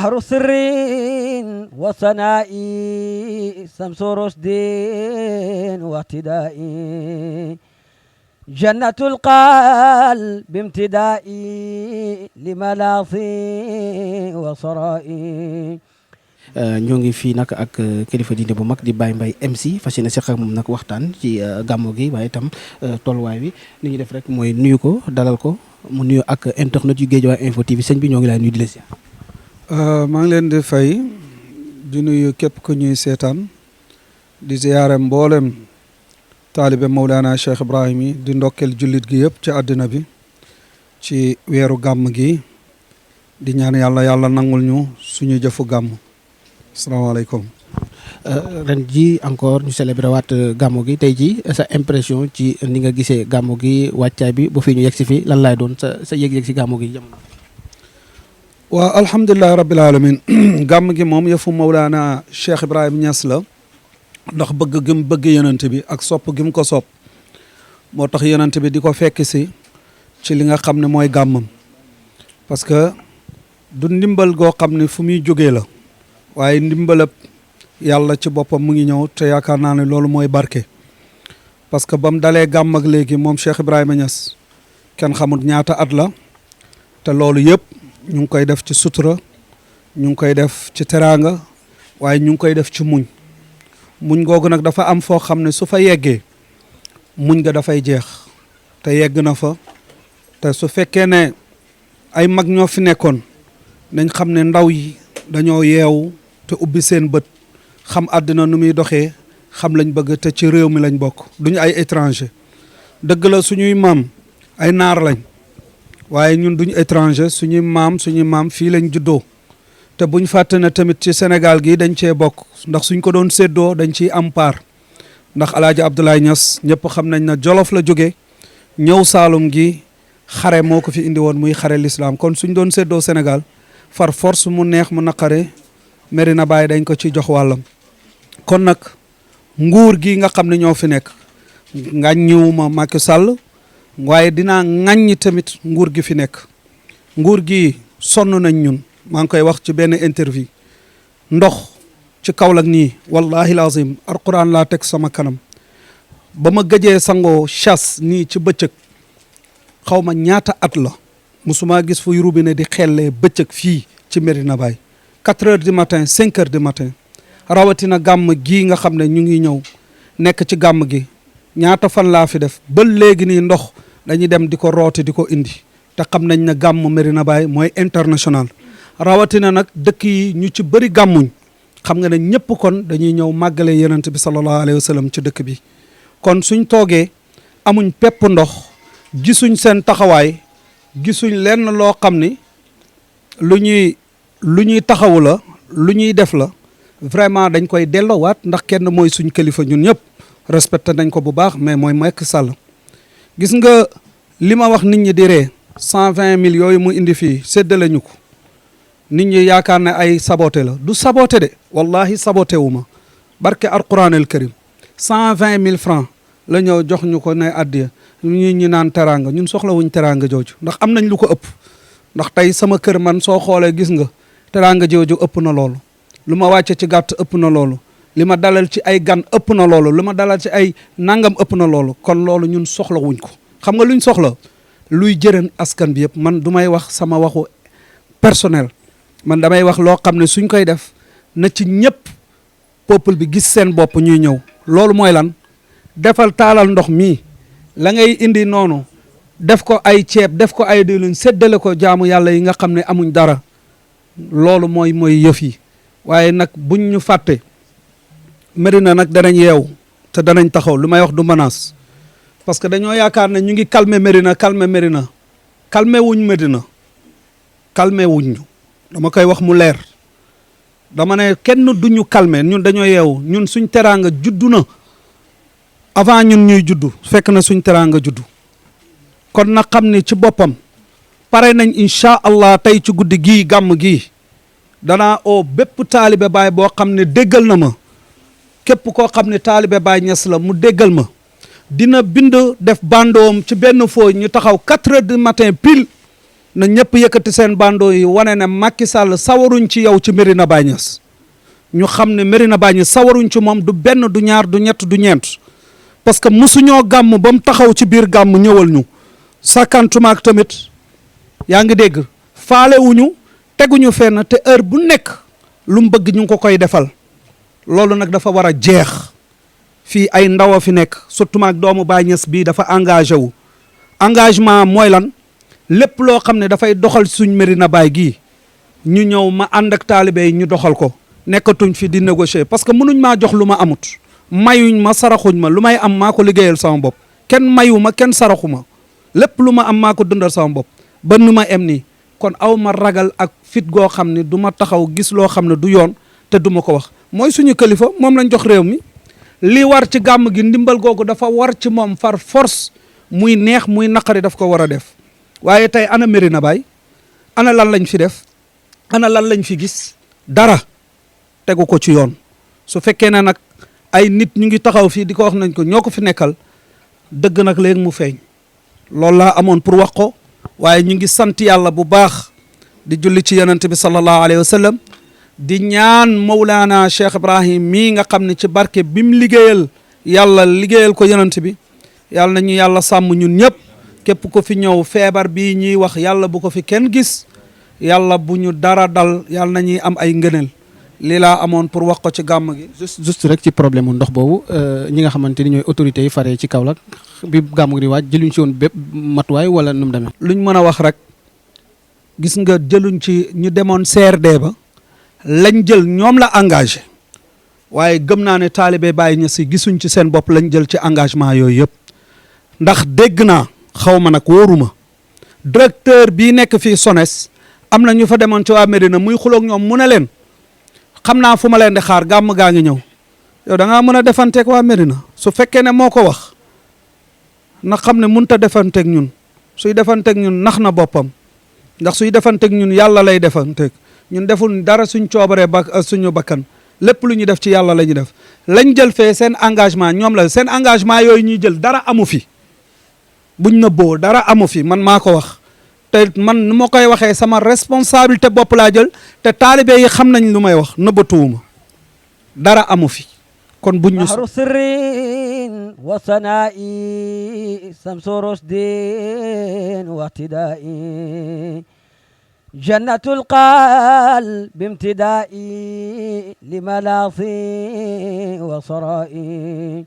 بحر سر وثناء شمس رشد واهتداء جنة القلب بامتداء لملاص وصراء. ñoo ngi fii nag ak kilifa diine bu mag di Baye Mbaye MC fas yéene seq ak moom nag waxtaan ci gàmmu gi waaye itam tolluwaay bi li ñuy def rek mooy nuyu ko dalal ko mu nuyu ak internet yu Guédiawaye Info TV sëñ bi ñoo ngi lay nuyu di la ziar. maa ngi leen di fay di nuyu képp ku ñuy seetaan di ziyaare mboolem taalibe Mawlana Cheikh Ibrahim yi di ndokkeel jullit gi yëpp ci àddina bi ci weeru gàmm gi di ñaan yàlla nangul ñu suñu jëfu gàmm. asalaamaaleykum. ren ji encore ñu célébré waat gàmmu gi tey ji sa impression ci ni nga gisee gàmmu gi wàccaay bi bu fi ñu yegg si fii lan laay doon sa yëg-yëg si gàmmu gi jamono. waaw alhamdulilah rabbil alamin gàmm gi moom yëfu Mawlana Cheikh Ibrahim Niasse la ndax bëgg gi mu bëgg yonent bi ak sopp gi mu ko sopp moo tax yonent bi di ko fekk si ci li nga xam ne mooy gàmmam parce que du ndimbal goo xam ne fu muy jógee la waaye ndimbalab yàlla ci boppam mu ngi ñëw te yaakaar naa ne loolu mooy barke parce que ba mu dalee gàmm ak léegi moom Cheikh Ibrahima Niasse kenn xamul ñaata at la te loolu yëpp ñu ngi koy def ci sutura ñu ngi koy def ci teraanga waaye ñu ngi koy def ci muñ googu nag dafa am foo xam ne su fa yeggee muñ nga dafay jeex te yegg na fa te su fekkee ne ay mag ñoo fi nekkoon nañ xam ne ndaw yi dañoo yeewu te ubbi seen bët xam àddina nu muy doxee xam lañ bëgg te ci réew mi lañ bokk duñu ay étranger dëgg la suñuy maam ay naar lañ waaye ñun duñu étranger suñuy maam fii lañ juddoo te buñ fàtte ne tamit ci Sénégal gi dañ cee bokk ndax suñ ko doon séddoo dañ ciy am part ndax Alaaji Abdoulaye Niass ñëpp xam nañ na Jolof la jóge ñëw Saalum gi xare moo ko fi indi woon muy xare l'islam kon suñ doon séddoo Sénégal far force mu neex mu naqare Medina Baye dañ ko ci jox wàllam kon nag nguur gi nga xam ne ñoo fi nekk ŋàññiwuma Macky Sall waaye dinaa ŋàññi tamit nguur gi fi nekk nguur gi sonn nañ ñun maa ngi koy wax ci benn interview ndox ci Kaolack nii wallahi lazim alquran laa teg sama kanam ba ma gëjee sangoo chasse nii ci bëccëg xaw ma ñaata at la musuma gis fuy robinet di xellee bëccëg fii ci Medina Baye 4 heures du matin 5 heures du matin rawatina gàmm gii nga xam ne ñu ngi ñëw nekk ci gàmm gi ñaata fan laa fi def ba léegi nii ndox dañuy dem di ko rooti di ko indi te xam nañ ne gàmm Medina Baye mooy international rawatina nag dëkk yi ñu ci bëri gàmmuñ xam nga ne ñëpp kon dañuy ñëw màggale yonent bi sallallahu alayhi wa sallam ci dëkk bi kon suñ toogee amuñ pepp ndox gisuñ seen taxawaay gisuñ lenn loo xam ni lu ñuy taxawu la lu ñuy def la vraiment dañ koy delloowaat ndax kenn mooy suñ kilifa ñun ñëpp respecté nañ ko bu baax mais mooy Macky Sall gis nga li ma wax nit ñi di ree 120 000 yooyu mu indi fii séddale ñu ko nit ñi yaakaar ne ay saboté la du saboté de wallahi saboté wu ma barke alquran al karim 120 000 francs la ñëw jox ñu ko ne addiya ñi naan teraanga ñun soxlawuñ teraanga jooju ndax am nañ lu ko ëpp ndax tey sama kër man soo xoolee gis nga teraanga jooju ëpp na loolu lu ma wàcce ci gàtt ëpp na loolu li ma dalal ci ay gan ëpp na loolu lu ma dalal ci ay nangam ëpp na loolu kon loolu ñun soxlawuñ ko xam nga luñ soxla luy jërën askan bi yëpp man du may wax sama waxu personnel man damay wax loo xam ne suñ koy def na ci ñëpp peuple bi gis seen bopp ñuy ñëw loolu mooy lan defal taalal ndox mii la ngay indi noonu def ko ay ceeb def ko ay diwlin séddale ko jaamu yàlla yi nga xam ne amuñ dara loolu mooy yëf yi waaye nag buñ ñu fàtte Medina nag danañ yeew te danañ taxaw lu may wax du menace parce que dañoo yaakaar ne ñu ngi calmer Medina calmer wuñ Medina calmer wuñ ñu dama koy wax mu leer dama ne kenn duñu calmer ñun dañoo yeewu ñun suñ teraanga juddu na avant ñun ñuy juddu fekk na suñ teraanga juddu kon na xam ne ci boppam pare nañ incha allah tey ci guddi gii gàmm gii danaa oo bépp taalibe baay boo xam ne déggal na ma képp koo xam ne taalibe Baay Ñas la mu déggal ma dina bind def bandoom ci benn fooy ñu taxaw 4 heures du matin pile na ñëpp yëkkati seen bandeau yi wane ne Macky Sall sawaruñ ci yow ci Médina Baye Niasse ñu xam ne Médina Baye Niasse sawaruñ ci moom du benn du ñaar du ñett du ñeent parce que mosuñoo gàmm ba mu taxaw ci biir gàmm ñëwal ñu sàkkantumaak tamit yaa ngi dégg faalewuñu teguñu fenn te heure bu nekk lu mu bëgg ñu ngi ko koy defal loolu nag dafa war a jeex fii ay ndaw a fi nekk surtout maak doomu Baye Niasse bii dafa engagé wu engagement mooy lan lépp loo xam ne dafay doxal suñ Médina Baye gii ñu ñëw ma ànd ak taalibe yi ñu doxal ko nekkatuñ fi di négocier parce que mënuñ maa jox lu ma amut mayuñ ma saraxuñ ma lu may am maa ko liggéeyal sama bopp kenn mayu ma kenn saraxu ma lépp lu ma am maa ko dundal sama bopp ba nu ma em nii kon aw ma ragal ak fit goo xam ne du ma taxaw gis loo xam ne du yoon te du ma ko wax mooy suñu kilifa moom lañ jox réew mi li war ci gàmm gi ndimbal googu dafa war ci moom far force muy neex muy naqari daf ko war a def waaye tey ana Médina Baye ana lan lañ fi def ana lan lañ fi gis dara tegu ko ci yoon su fekkee ne nag ay nit ñu ngi taxaw fii di ko wax nañ ko ñoo ko fi nekkal dëgg nag léegi mu feeñ loolu laa amoon pour wax ko waaye ñu ngi sant yàlla bu baax di julli ci yonent bi sallallahu alayhi wa sallam di ñaan Mawlana Cheikh Ibrahim mii nga xam ne ci barke bi mu liggéeyal yàlla liggéeyal ko yonent bi yàlla na ñu yàlla sàmm ñun ñëpp képp ko fi ñëw feebar bii ñuy wax yàlla bu ko fi kenn gis yàlla bu ñu dara dal yàlla na ñuy am ay ngëneel lii laa amoon pour wax ko ci gàmm gi. juste rek ci problème mu ndox boobu ñi nga xamante ni ñooy autorités yi faree ci Kaolack bi gàmm gi di waaj jëluñ ci woon bépp matuwaay wala nu mu demee. luñ mën a wax rek gis nga jëluñ ci ñu demoon CRD ba lañ jël ñoom la engagé waaye gëm naa ne taalibe Baye Niasse gisuñ ci seen bopp lañ jël ci engagement yooyu yëpp ndax dégg naa xaw ma nag wóoruma directeur bii nekk fii SONES am na ñu fa demoon ci waa Médina muy xuloog ñoom mu ne leen xam naa fu ma leen di xaar gàmm gaa ngi ñëw yow da ngaa mën a defanteeg waa Médina su fekkee ne moo ko wax na xam ne mënut a defanteeg ñun suy defanteeg ñun nax na boppam ndax suy defanteeg ñun yàlla lay defanteeg ñun deful dara suñ coobaree suñu bakkan lépp lu ñu def ci yàlla la ñu def lañ jël fee seen engagement ñoom la seen engagement yooyu ñuy jël dara amu fi buñ nëbboo dara amu fi man maa ko wax te man nu ma koy waxee sama responsabilité bopp laa jël te taalibe yi xam nañ lu may wax nëbbatuwuma dara amu fi kon buñ ñu bahru sirrin wa sanaa'i samsu rusdin wa ihtidaa'i jannatul qalbi imtidaa'i limalaasi wa saraa'i